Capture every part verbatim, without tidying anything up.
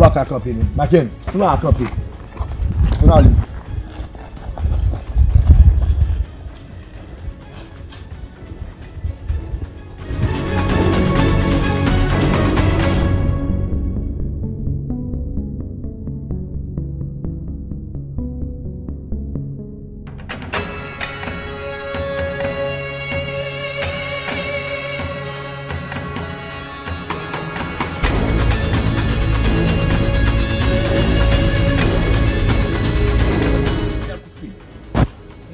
Pa ka kanpe, men. Maken, ou pa ka kanpe. Ou nan li.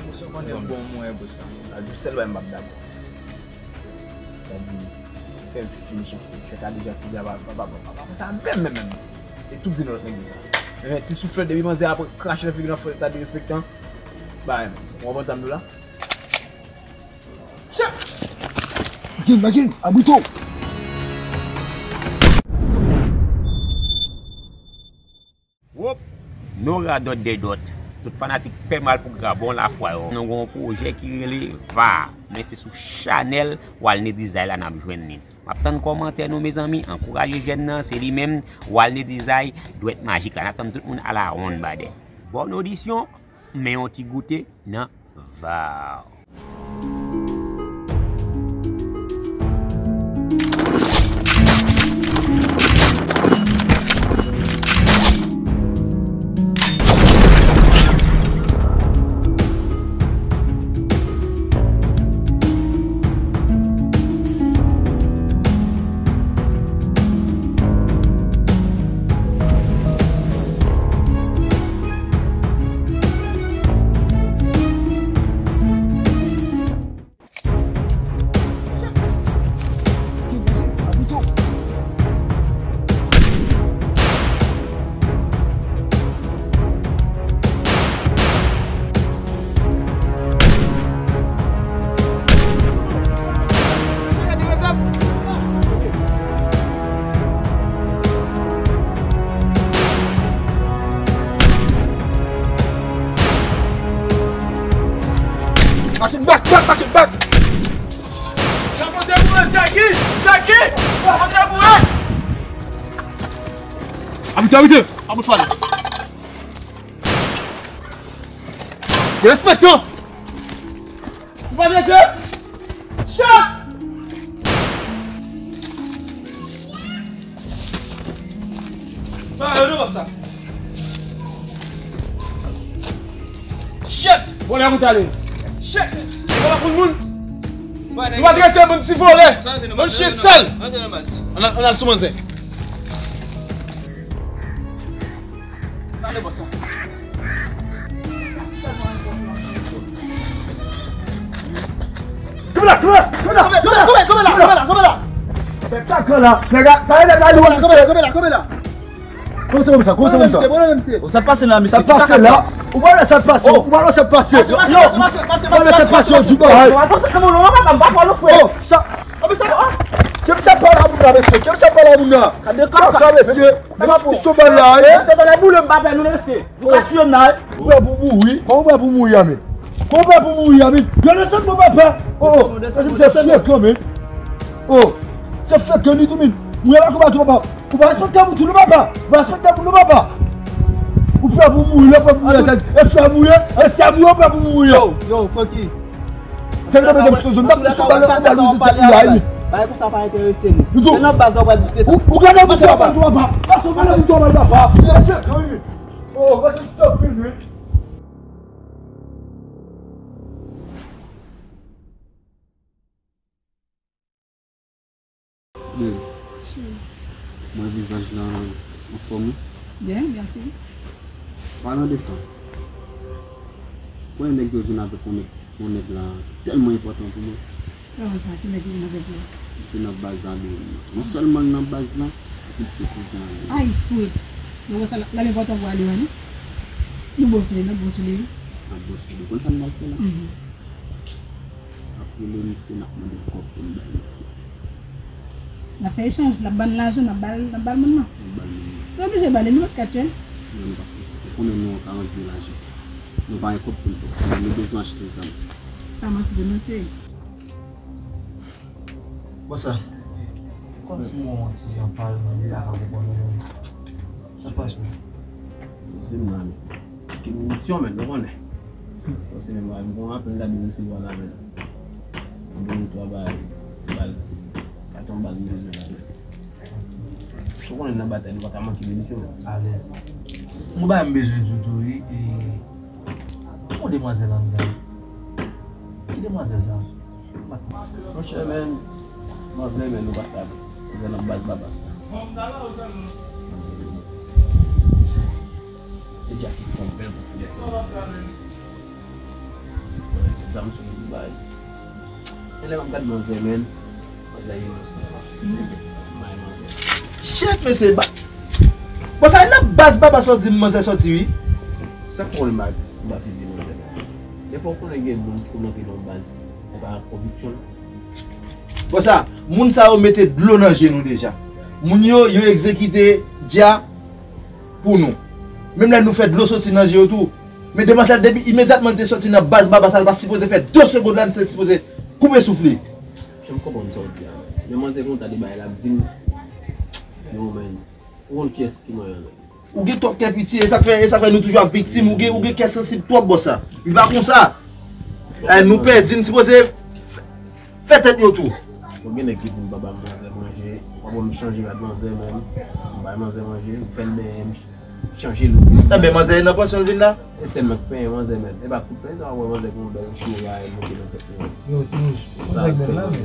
Emosyon konn yon bon mwen pou sa. Sa di sèl bagay m p ap dakò. Sa di fè m fini chans li. Fè Tadeja ki di a pa pa pa pa pa konsa menm menm menm. E tout di nan lòt nèg yo sa. Men ti souflèt depi manzè ap krache nan figi nan fè Tadeja respektan. Ba, ou konprann sa m di w la? Chè! Makin, makin, abrito! Wop! No radòt dèdòt. Tout fanatik Pè Mal pou Gra bon lafwa yo. Nou gen yon pwojè ki rele Va. Men se sou chanèl Walney Design la n ap jwenn li. M ap tann kòmantè nou mezanmi. Ankouraje jèn nan, se li menm, Walney Design, dwèt majik la. N ap tann tout moun alawonn badè. Bòn odisyon, men yon ti goute nan Va. Machin bak, bak, machin bak! Sa monte boure, Jackie! Jackie! Sa monte boure! Abite, abite! Abite, abite! Respektan! Ou pa trete? Chat! Sa yo nan bòs sa. Chat! Vòlè pou tale. Chat! Ou pa konn moun? Nou pa trete bann ti vòlè. Bann chen sal. Ann al, ann al sou manzè. Kanpe la, kanpe la, kanpe la, kanpe la, kanpe la, kanpe la, kanpe la. Fè kaka la, nèg la, sa e nèg la, kanpe la, kanpe la, kanpe la. Kòman se konsa, kòman se konsa? Sa pase la, mesye. Sa pase la. Ou pa wè sa pase, ou pa wè sa pase. Yo, ou pa wè sa pase, ou di bagay. Oh, sa, kèm sa pale a moun la, mesye, kèm sa pale a moun la. Kaka, mesye. Sa pa pou sou bagay la, eh. Sa ta la boule m pa pè nou, mesye. Nou ka tiye m nan, wi. Ou prè pou mouri? Kòman ou prè pou mouri a, men? Kòman ou prè pou mouri a, men? Yo, desann, mon papa. Oh, oh. Desann, desann, desann. Sa frekan, men. Oh, sa frekan li tou, men. Mouri a la konba tou, papa. Ou pa respekte moun tou, non, papa. Ou pa respekte moun, non, papa. Ou prè pou mouri, lè ou prè pou mouri, e frè mouri, e sè mouri, ou prè pou mouri. Yo, yo, Francky. Se nou mete m sou zòn, m t ap sou balè, m t ap sou zòn la, wi. Bagay konsa pa enterese nou. Se nan baz la w pral diskite. Ou, ou gade moun tou, papa. Pase w pale moun tou, papa. Oh, vas-y, stop, wi. Babe, mwen vizaj lan anfòm wi. Byen, mèsi. Palan de sa, premye nèg yo vin avèk yon nèg, yon nèg la tèlman enpòtan pou mwen. Kòman sa, ki nèg vin avèk ou? Misye nan baz la, non sèlman l nan baz la, epi l se kouzen an. Ay, fout! Nou wè sa, l ap enpòtan pou ale wè nou. Nou bon sou li, n ap bon sou li, wi. N ap bon sou li. Ou konn sa n pral fè la? Mhm. N ap rele misye, n ap mande l kòb pou n bay misye. N ap fè echanj, n ap ban n lajan, n ap ba l, n ap ba l moun nan. N ap ba l moun nan. Nou oblije ba li, nou p ap ka tiye l. Non, nou p ap fè sa. Ou konnen nou an karans de lajan. Nou pa gen kòb pou n fonksyone, nou bezwen achte zam. Pa manti vre, non, cheri. Bòs la, kòmsi mwen yon ti jan pal, mwen vin la ka konprann ou. Sa Di m nan, men. Ki minisyon, men, nou konnen. Paske men mwen, mwen apèl ta vin resevwa la, men. Mwen gen twa bagay, bal. Katon bal, men, men, men. Ou konnen nan batay, nou pa ka manke minisyon, men. Alèz. Mwen ba m bezwen di w tou, wi, e, yon demwazèl anndan. Ki demwazèl sa? Monchè, men, manzè, men nou pa ka. Manzè nan baz Babas la. Manzè, men. E Jacky fè yon bèl bout fiyèt. Zam sou li bay. E lè m ap gad manzè, men. Manzè inosan. May manzè. Shit, mesye, ba. Bon, sa nan baz Babas la w di m manzè sòti, wi. Sa k fè w anba, anba fizi manzè? Dèfwa w konnen gen moun ki konn antre nan yon baz, se pa konviksyon l. Bon, sa, moun sa yo mete dlo nan je nou deja. Moun yo, yo egzekite Dja pou nou. Menm lè nou fè dlo soti nan je yo tou. Men demwazèl depi imedyatman li te soti nan baz Babas la, li pa sipoze fè de segonn la, li te sipoze koupe souf li. Jan m konprann sa w di a. Men manzè konn ta de bagay la ap di m. Yo, men. Ou konn kiyès ki manyen an? Ou gen twòp kè piti, e sa k fè, e sa k fè nou toujou ap viktim. Ou gen, ou gen kè sansib twòp, bòs la. Li pa konsa. Eh, nou pèdi, n sipoze fè tèt yo tou. Bon, gen nèg ki di m pa ba m manzè manje, pa ban m chanje rad manzè menm. M bay manzè manje, m fè l benyen, m chanje look li. Enben, manzè nan pansyon l vin la? E sèl mwen k penyen manzè menm. E pa tout penyen sa w ap wè manzè gen yon bèl cho la, e monte nan tèt li menm. Yo, timoun, sa k bèl la, men.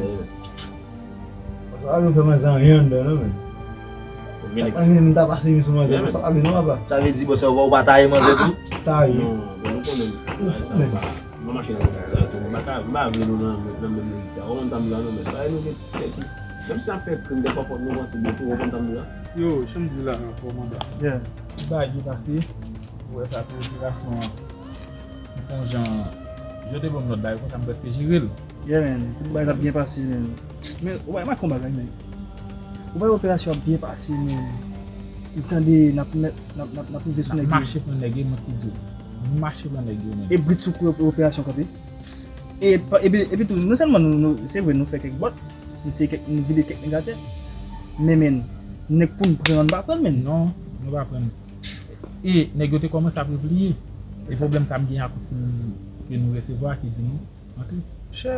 Sa yo fè manzè anyen anndan non, men. Anyen, m ta pase men sou manzè, sa pa vle non, papa. Sa vle di, bòs, ou pa taye manzè tou? Taye. Non, men nou konnen bagay sa pa. Mwen mache nan sa tou, m pa ka, m pa vle nou nan, nan menm lojik sa. Ou konprann sa m di la non, men. Bagay nou gen ti sèk. Menm si n ap fè krim, dèfwa fòk nou panse byen tou, ou konprann sa m di la? Yo, jan m di la, kòmandan. Yeah. Bagay ki pase, ou wè sa tou, operasyon an. M fè yon jan, Jò te ban m lòt bagay konsa, m prèske jere l. Yeah, man. Tout bagay t ap byen pase, man. Men, ou pa remarke yon bagay, man. Ou pa wè operasyon ap byen pase, man. M tande n ap, n ap, n ap, n ap rive sou nèg yo. N ap mache pran nèg yo, mwen ki di w. N ap mache pran nèg yo, man. E britsoukou operasyon kanpe. E, pa- epi, epi tou, non sèlman nou, nou, se vre, nou fè kèk bòt, nou tiye kèk, nou vide kèk nèg atè. Men, men, nèg pou n pran, nou pa pran, men. Non, nou pa pran. E nèg yo te kòmanse ap repliye. E pwoblèm sa m gen ak kout fil ke nou resevwa ki di nou antre. Chè,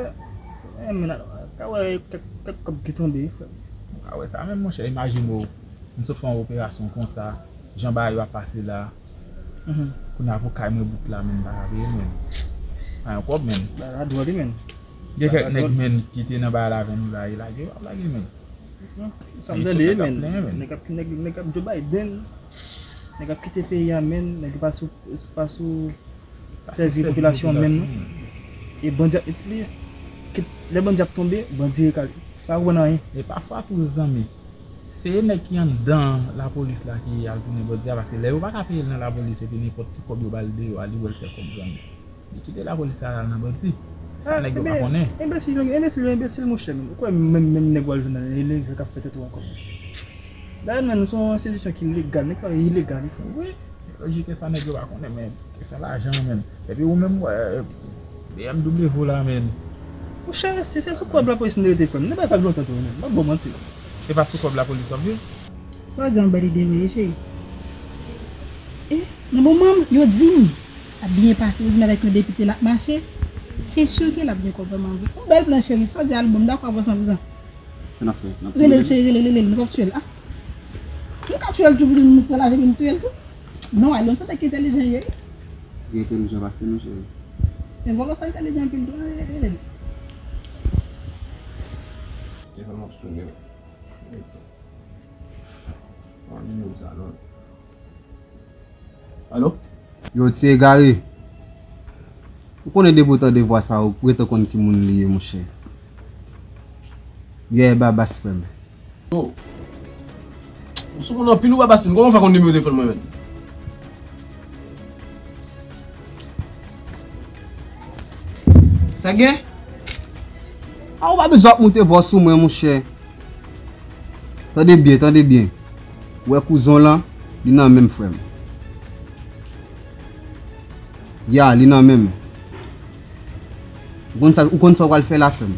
eh, men, ka wè kèk, kèk kòb ki tonbe, frè m. Ou ka wè sa menm, monchè, imajine w, m sot fè yon operasyon konsa, jan bagay yo ap pase la. Mhm. Kounye a pou kay mwen bout la, menm pa ka peye l, menm. Pa yon kòb, menm. Ba la dwòl, menm. Gen kèk nèg, menm, ki te nan bagay la avè m, li pa relage, yo ap lage, menm. Sa m tande, menm. Nèg ap, nèg, nèg ap Joe Biden. Nèg ap kite peyi a, menm. Nèg pa sou, pa sou sèvi popilasyon menm, non. E bandi ap miltipliye. Kit, lè bandi ap tonbe, bandi rekale. Pa konprann anyen. E pafwa tou, zanmi, se nèg ki anndan lapolis la ki al tounen bandi a, paske lè yo pa ka peye l nan lapolis, epi nenpòt ti kòb yo ba l deyò a, li wè l fè kòb, zanmi. Li kite lapolis la, l al nan bandi. Sa nèg yo pa konnen. Enbesil yo, enbesil yo, enbesil, monchè, menm. Ou kwè menm, menm nèg w al jwenn nan, e nèg sa k ap fè tèt ou ankò. Dayè, menm, nou se yon enstitisyon ki legal, nèg sa yo ilegal, wi, frè m. Wi, lojik e sa nèg yo pa konnen, men kesyon lajan, menm. Epi ou menm, wè, B M W la, menm. Monchè, si se sou kòb lapolis m te rete, frè m, nèg pa fè lontan tou, menm. M ap ba w manti. E pa sou kòb lapolis w ap viv? Sa w di a yon bèl ide vre, wi, cheri. E, nan moman yo di m, ap byen pase, yo di m avèk yon depite l ap mache, se si ke l ap gen kòb vrèman vre. Yon bèl plan, cheri, sa w di a l bon, m dakò avè w san pou san. Sa n ap fè? N ap rele l, cheri, rele l, rele l, nou p ap tiye l, a? Nou ka tiye l tou, pou nou pran lajan, pou nou tiye l tou. Non, Alonso te ki entèlijan ye. Li entèlijan pase nou, cheri. Men vòlò sa entèlijan anpil tou, rele l. Telefòn m ap sonnen. Mwen nimewo sa non. Alo? Yo, ti egare. Ou konnen depi w tande vwa sa, ou gentan konn ki moun li ye, monchè. Yè Babas, frè m. Yo. Ou sou moun anpil, ou Babas, men kòman w fè konn nimewo telefòn mwen, menm? Sa gen? A, ou pa bezwen ap moute vwa sou mwen, monchè. Tande byen, tande byen. Ou wè kouzon lan, li nan men m, frè m. Ya, li nan men m. Ou konn sa, ou konn sa w pral fè la, frè m.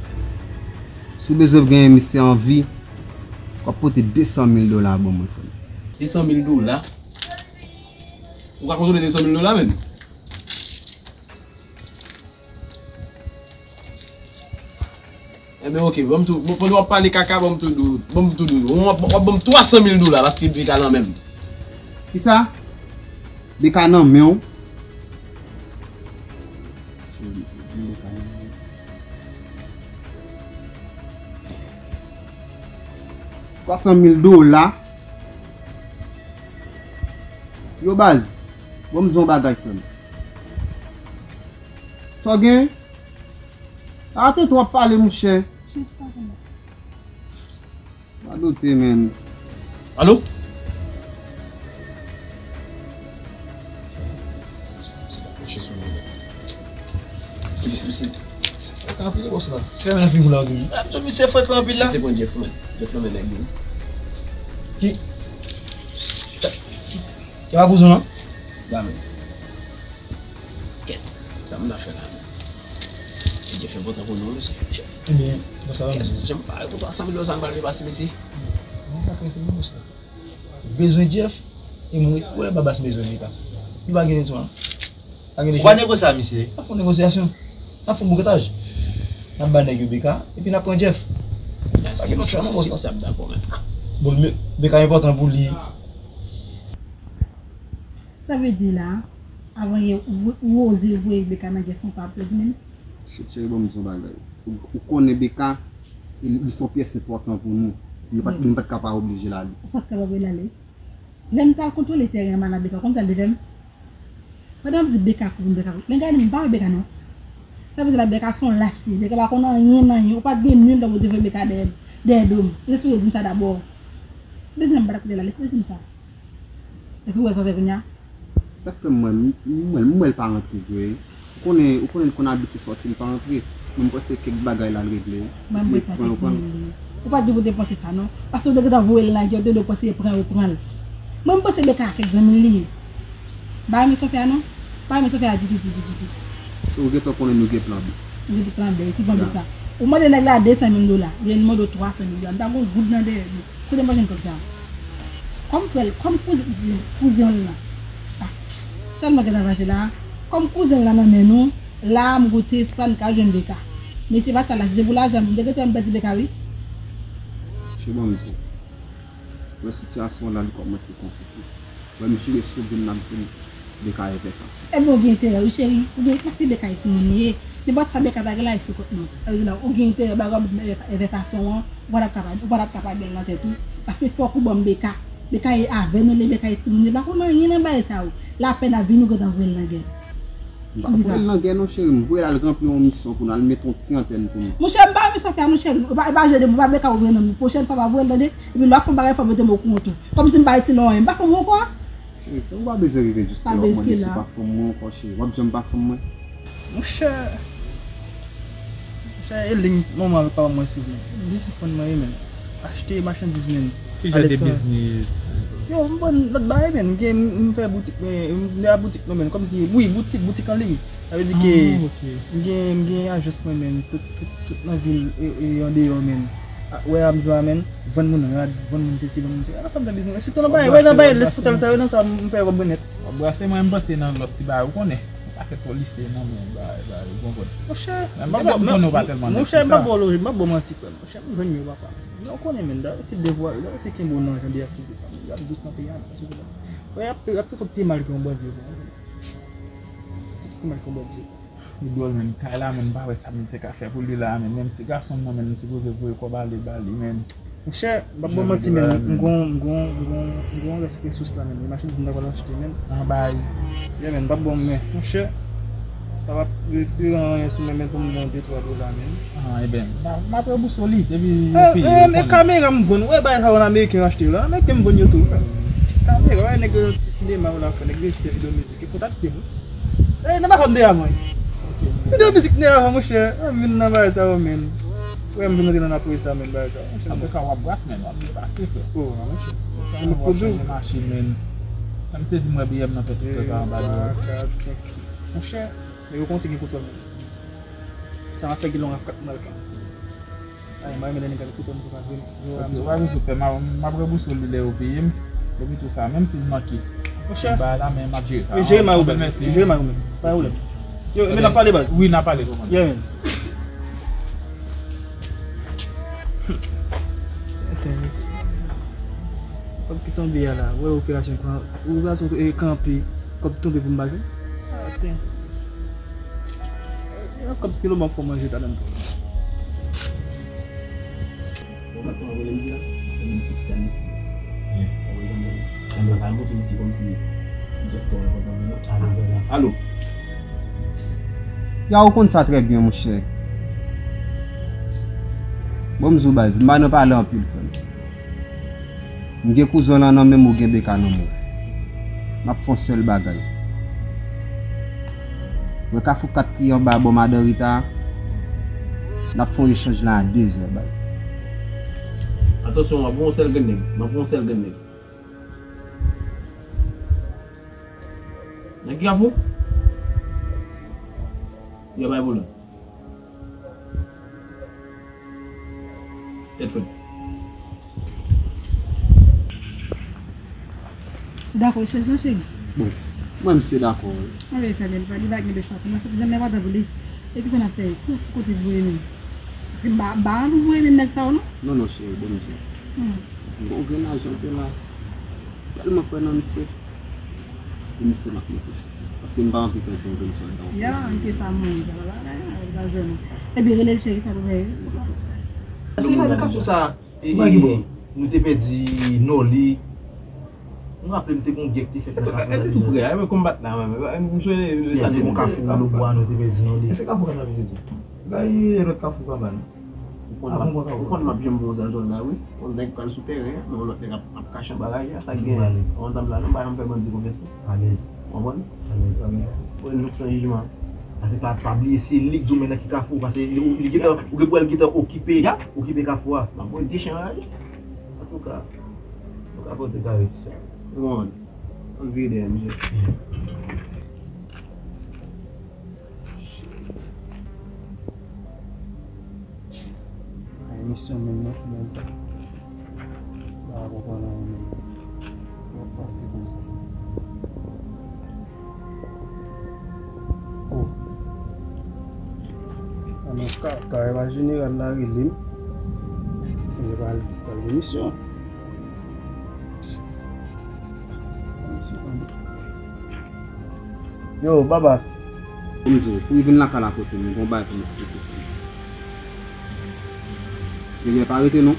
Si w bezwen genyen misye an vi, w ap pote de san mil dola ban mwen, frè m. De san mil dola? Ou ka kontwole de san mil dola menm? Enben, oke, ban m tou, bon, pandan w ap pale kaka, ban m tou di w, ban m tou di w, w ap, w ap ban m twa san mil dola paske B K nan men m. Kisa? B K nan men w? Twa san mil dola. Yo baz, bon m di yon bagay frè m. Sa w gen? Atè twòp pale monchè. Radote menm. Alo? Misye pa preche sou mwen. Misye, misye, misye frèk anpil, bòs la. Se menm figou la ou di. Ah, misye frèk anpil la. Misye pran Jeff, man. Jeff nan men nèg li. Ki? Ki pa kouzen w lan? Ba men. Kèt, sa moun ap fè la menm? Jeff enpòtan pou nou, mesye. Ebyen, bon, sa va, mesye. Jan m pare pou twa san mil dola sa m pral depase, mesye. Mwen pa prese non, mesye. Bezwen Jeff, e mwen wè Babas bezwen li pa. Li pa gen tou an. Pa gen. Ou pa negosye a misye? N ap fè yon negosyasyon. N ap fè yon bokataj. N ap ba nèg yo B K, epi n ap pran Jeff. Pa gen lòt chwa non, bòs la. Bon, B K enpòtan pou li. Sa vle di la, avan yè, ou, ou oze voye B K nan gè san pa plèd menm? Cheri, ban m di yon bagay. Ou, ou konnen B K, li, li se yon pyès enpòtan pou nou. Nou pa t, nou pa t ka pa oblije l ale. Ou pa t ka pa oblije l ale. Lè m t al kontwole tèren an, m al a B K, ou konn sa l te fè m? Pandan m ap di B K kouvri m, B K kouvri m, men gade m, m pa wè B K non. Sa vle di la, B K se yon lach li ye. B K pa konn anyen nan anyen. Ou pa t gen menm tan pou w te voye B K dèyè, dèyè do m. Ou t espere di m sa dabò. Bezwen m pa t ap koute la, li chita di m sa. Èske ou wè sa w fè kounye a? Sa k fè m wè l, m, m wè l, m wè l pa rantre vre. Ou konnen, ou konnen l konn abitye sòti, l pa rantre. Mwen, m panse kèk bagay la l regle. Mwen, m panse a kèk timoun li ye. Ou pa t gen pou te panse sa, non. Paske ou te gentan voye l nan gè, ou te dwe panse pran yo pran l. Mwen, m panse B K a kèk zanmi li ye. M pa renmen sa w fè a, non. M pa renmen sa w fè a ditou, ditou, ditou. Ou gentan konnen nou gen plan B. Nou gen plan B. Ki plan B sa? Ou mande nèg la de san mil dola. Li mande w twa san mil dola. M pa gen yon goud nan dèyè m. Kote m pral jwenn kòb sa a? Kòm frè l, kòm kouzen, kouzen l lan. Ah, tèlman gentan fache la. Kòm kouzen l lan nan men nou, la a m goute espwa n ka jwenn B K. Men se pa sa la, si se pou lajan, m te gentan wè m pèdi B K wi. Mesye, bon, mesye. Wè sitiyasyon an la, li kòmanse konplike. Wè, m jere sou vin nan vin. Beka e vè sa sou. Ebyen, ou gen enterè, wi, cheri. Ou gen, paske Beka e timoun li ye. Nenpòt sa Beka ta gen la, e sou kont mwen. Sa vle di la, ou gen enterè, bagay w ap di m e vè, e vè fason an, ou pa t ap ka pa, ou pa t ap ka pa gen l nan tèt ou. Paske fòk ou ban m Beka. Beka e avè nou, li, Beka e timoun li. Li pa konn anyen nan bagay sa yo. Lapèn ap vini, ou gentan voye l nan gè. M pa voye l nan gè non, cheri. M voye l al ranpli yon misyon pou nou, al mete yon ti antèn pou nou. Monchè, m pa wè misyon fè a non, cheri. E pa, e pa jwe de, e pa Beka ou voye non. Pwochèn fwa, pa voye l, tande. Epi lè w ap fè yon bagay, fò w mete m okouran tou. Kòmsi m pa itil ou anyen. M pa fanm ou ankò. Cheri, ou pa bezwen rive jiske la w ap mande si w pa fanm mwen ankò, cheri. W ap janm pa fanm mwen. Monchè, monchè, e liy nòmal pa mwen swiv, men. Li sispann mwen, men. Achte machandiz, men. Ki jan de biznis? Yo, m vann lòt bagay, men. M gen, m fè boutik, men. M gen boutik, non, men. Kòmsi, wi, boutik, boutik an liy. Sa vle di ke m gen, m gen ajans mwen, men. Tout, tout, tout nan vil e, e andeyò, men. A, wè a m di w la, men. Vann moun rad, vann moun sesi, vann moun sela. Nan fè m fè biznis. Sitou nan bagay, wè nan bagay lespitòl sa yo, nan sa m fè kòb nèt. W ap brase, mwen, m panse nan lòt ti bagay, ou konnen. Yon pakèt polisye nan men bagay, bagay, ou konprann. Monchè, m ap ba w, monchè, m ap ba w loje, m ap ba w manti, frè m. Monchè, m jwenn yo, papa. Men ou konnen, men, dayè, se devwa yo, dayè, se kenbe w nan jan de aktivite sa, men, y ap dous nan peyi a, men, sou koup la. Wè, y ap, y ap trete w pi mal ke yon bandi, ou konprann? Trete w pi mal ke yon bandi. Li dwòl, men, kay la, men, m pa wè sa m te ka fè pou li la, men, menm ti gason m nan, men, m sipoze voye kòb ale ba li, men. Monchè, m p ap ba w manti, men, m gon, m gon, m gon, m gon rès resous la, men. E machandiz m ta pral achte, men. An bay. Yeah, men, m p ap ba w, men. Monchè, sa p ap retire anyen sou mwen, men, pou m ba w de twa dola, men. Ah, ebyen, m ap rebouse w li, depi yo peye, ou konnen. E kamera m vann, ou wè bagay sa yo ann Ameriken achte yo la, Ameriken m vann yo tou, frè. Kamera, wè nèg yo ti sinema yo la, frè, nèg yo jete videyo mizik, yo kontakte m. E, nan pa fè m de avan. Videyo mizik m de avan, monchè. An vin nan bagay sa yo, men. Frè m vin rantre nan lapre sa, men, bagay sa yo, monchè. Antouka, w ap bras, men, w ap byen pase, frè. O, a, monchè. Sa m ap di w. Machin, men. Sa m sezi, m wè biyè m nan fè tout tan sa anba dwòl. De, twa, kat, senk, sis. Monchè, men yo konsi gen kontwòl, men. Sa m ap fè gen lon afkat m al ka. Ay, m pa renmen lè nèg ap ekoute m, se pa vre non. Ok, w pa bezwen pè, m a, m ap rebouse w li lè yo peye m. Epi tou sa, menm si l manke, si l bay la, men m ap jere sa. Jere may ou menm. Mèsi. Jere may ou menm. Pa gen pwoblèm. Yo, men n ap pale, baz. Wi, n ap pale, kòmandan. Yeah, man. Tenten, mèsi. Kòb ki tonbe a la, wè operasyon, operasyon, e, kanpe, kòb tonbe pou m pa jwe. Ah, tenten. E, kòb se lè m ap fè manje talè m tou. Ou pa konn anvle m di la? Ou menm se ti sa mesye. Ou wè zanmi m. Ou pa ka montre misye kòmsi Jeff twò enpòtan pou mwen. Alo. Ya, ou konn sa trè byen, monchè. Bon, m di w baz, m pa nan pale anpil, frè m. M gen kouzen w lan nan men m, ou gen Beka nan men w. M ap fè yon sèl bagay. Wè Kafou kat ki anba bò madan Rita a, n ap fè yon echanj la a dezè, baz. Atansyon, m ap voye yon sèl grenn nèg. M ap voye yon sèl grenn nèg. Nèg Kafou? Yo, bay pwoblèm. Tèt frèt. Ou dakò echanj lan, cheri? Bon, mwen, m se dakò, wi. Anben, sa byen, li pa gen de chwa. Kòmanse, zanmi a pa tankou li. E kisa n ap fè? Kòmanse kote voye menm? Paske m pa, m pa anvi voye menm nèg sa yo, non. Non, non, cheri, bon, m di. Hmm. Bon, gen lajan te la. Tèlman kwè nan misye. E misye m ap negosye. Paske m pa anvi pèdi yon grenn sòlda. Ya, anke sa, mwen, sa pa bagay, sa pa jwenn. Ebyen, rele l cheri, sa pou fè. Èske pa nan kafou sa, e, nou te pèdi Noli? M raple m te gon gè ki te fèt nan kafou sa. Èske tou prè a, e mwen konbat la, mwen, mwen, mwen, mwen, mwen, se bon kafou Lobwa nou te pèdi Noli. Èske kafou ka nan vizit? Bay lòt kafou pa mal. Ou konn m ap, ou konn m ap janm voye zòl zòl la, wi. Yon nèg pral sou teren, men yon lòt nèg ap, ap kache anba raje a, sa k genyen? Ou konn sa m la, non, m pa janm fè bandi konfyans, non. Alèz. Ou konprann? Alèz, alèz. Mwen, nou san jijman. Pase pa, pa bliye, se li k di w men nan ki kafou, pase li, li gentan, ou gen pou wè l gentan okipe, okipe kafou a. M ap voye dechen anraje. Antouka, nou ka pote kare ti sa. Bon, ann vire dèyè, mesye. Shit. Ay, misyon menm nan semèn sa. M pa konprann anyen menm. Sa ap pase konsa. Oh. Alò, ka, ka, e pa jeneral la rele m. Li pral, pral gen misyon. Yon ti segonn. Yo, Babas. Pou m di w, pou w vin lakay la kote m, m gon bagay pou m eksplike w. Ebyen, pa rete non.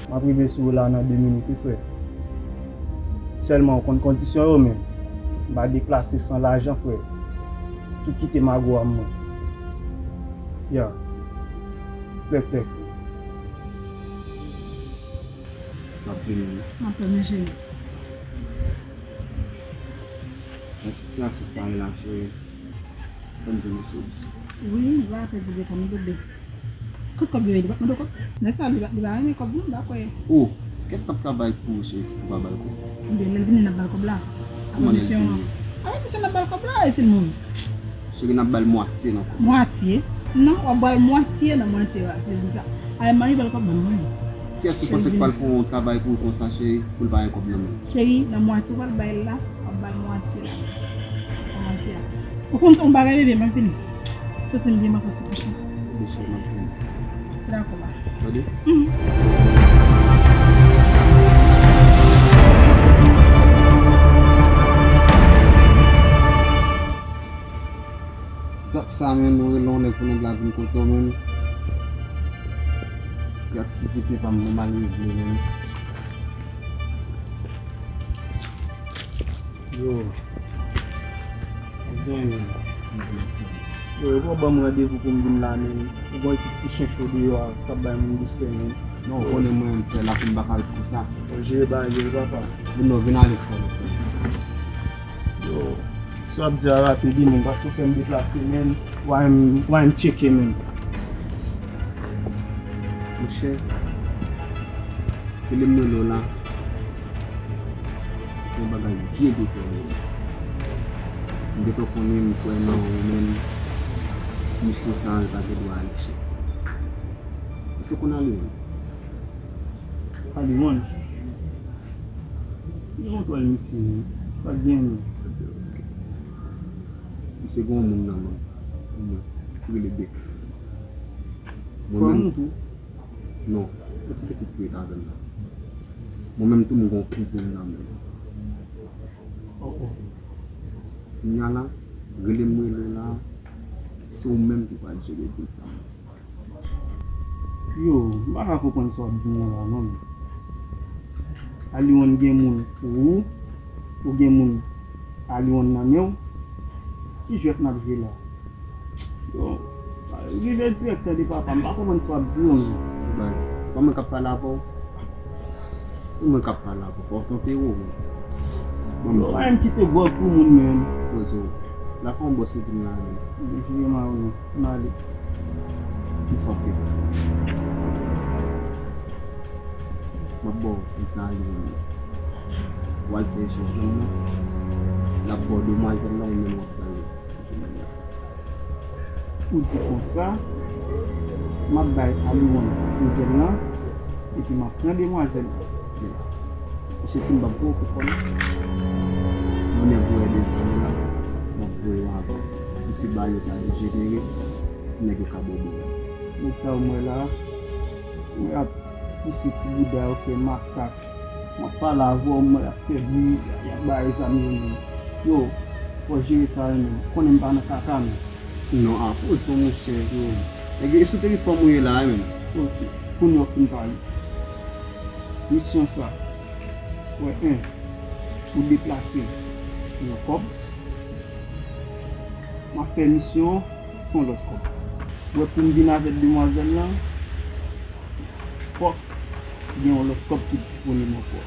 M ap rive sou ou la nan de minit, wi, frè. Sèlman, ou konn kondisyon yo, men m pa deplase san lajan, frè. Tou kite mago a mwen. Ya. Plèk, plèk. Sa ap vini, wi. M ap tann, cheri. Nan sitiyasyon sa a la, cheri, fò m jwenn yon solisyon. Wi, m va apèl di Beka, nou bebe. Kot kòb yo ye? Li pa t mande w kòb? Nèg sa, li pa, li pa renmen kòb, non, m pa kwè. Oh, kiyès k ap travay pou ou, cheri, pou pa ba l kòb? Ebyen, lè l vini, n ap ba l kòb la. Kòman lè l vini? Avè misyon an. Avè misyon, n ap ba l kòb la, e si l mouri? Cheri, n ap ba l mwatye nan kòb la. Mwatye? Non, w ap ba l mwatye nan mwatye a, se pou sa. Ay, mari ba l kòb, ban mwen. Kiyès ou panse k pral fè yon travay pou ou konsa, cheri, pou l pa gen kòb nan men l? Cheri, nan mwatye ou pral bay la, w ap ba l mwatye la. Nan mwatye la. Ou konn se yon bagay, bebe, m ap vini. Santi m byen, m ap pran ti kouche. Bebe, cheri, m ap vini. Dakò, ba. Tande? Mhm. Dat sa, men, nou rele yon nèg pou nèg la vin kote w, men. Gen aktivite pa m, mwen m al regle, men. Yo. Yo, yo pa ban m randevou pou m vin la, men. Ou gon ekip ti chen cho deyò a, k ap bay moun boustè, men. Non, ou konnen mwen, m fè la pou m pa ka ret konsa. Yo, jere bagay yo, papa. Moun yo vin alèz kò nou, frè. Yo. Si w ap di a rapid wi, men, paske w fè m deplase, men, w a m, w a m tcheke, men. Monchè, kile m rele w la, se pou yon bagay byen deplore. M gentan konnen m kwè nan ou, men, misyon sa a, l pa gen dwa ale, chèf. Èske w konn Aliwon? Aliwon? Kontwòl misye wi. Sa k gen menm? Misye gen yon moun nan men l, yon moun ki rele Bek. Mwen menm tou, non, yon ti pitit ki ret avè m la. Mwen menm tou, mwen gen yon kouzen nan men l. Oh, oh. Kounye a la, rele m, rele w la, se ou menm ki pral jere dil sa. Yo, m pa ka konprann sa w ap di m nan la non. Aliwon gen moun pou ou, ou gen moun Aliwon nan men w. Ki jwèt n ap jwe la? Yo, rive dirèk tande papa, m pa konprann sa w ap di yo menm. Baz, pa mwen k ap pale avè w. Se mwen k ap pale avè w, fò w kanpe wo. Bon, yo, pa menm kite gwòg pou moun menm. Poze w. La fè yon bò sou vin la menm. Jire mari w, n ale. Kisa w ap gen pou fè? M ap ba w viza Aliwon nan. W al fè echanj nan men l. L ap ba w demwazèl la, ou menm w ap pale. Ou di konsa, m ap bay Aliwon kouzen lan, epi m ap pran demwazèl lan. Mesye, si m p ap voye w pou kò m, yon nèg ou wè devan w la, m ap voye w avè l. Misye ba yo ta dejenere, nèg yo ka bò bò. Nèg sa yo m wè la, yo ap pouse ti bouda yo fè makak. M ap pale avè w, m wè y ap fè bri, y ap bay zam yo menm. Yo, fò jere sa yo menm. Konnen m pa nan kaka menm. Non, a poze w monchè. Yo. Nèg yo, e sou teritwa m ou ye la a menm. Ok, kounye a w fin pale. Misyon sa, wè en, ou deplase yon kòb. M ap fè misyon an, fè yon lòt kòb. Wè pou m vin avèk demwazèl lan, fòk gen yon lòt kòb ki disponib ankò.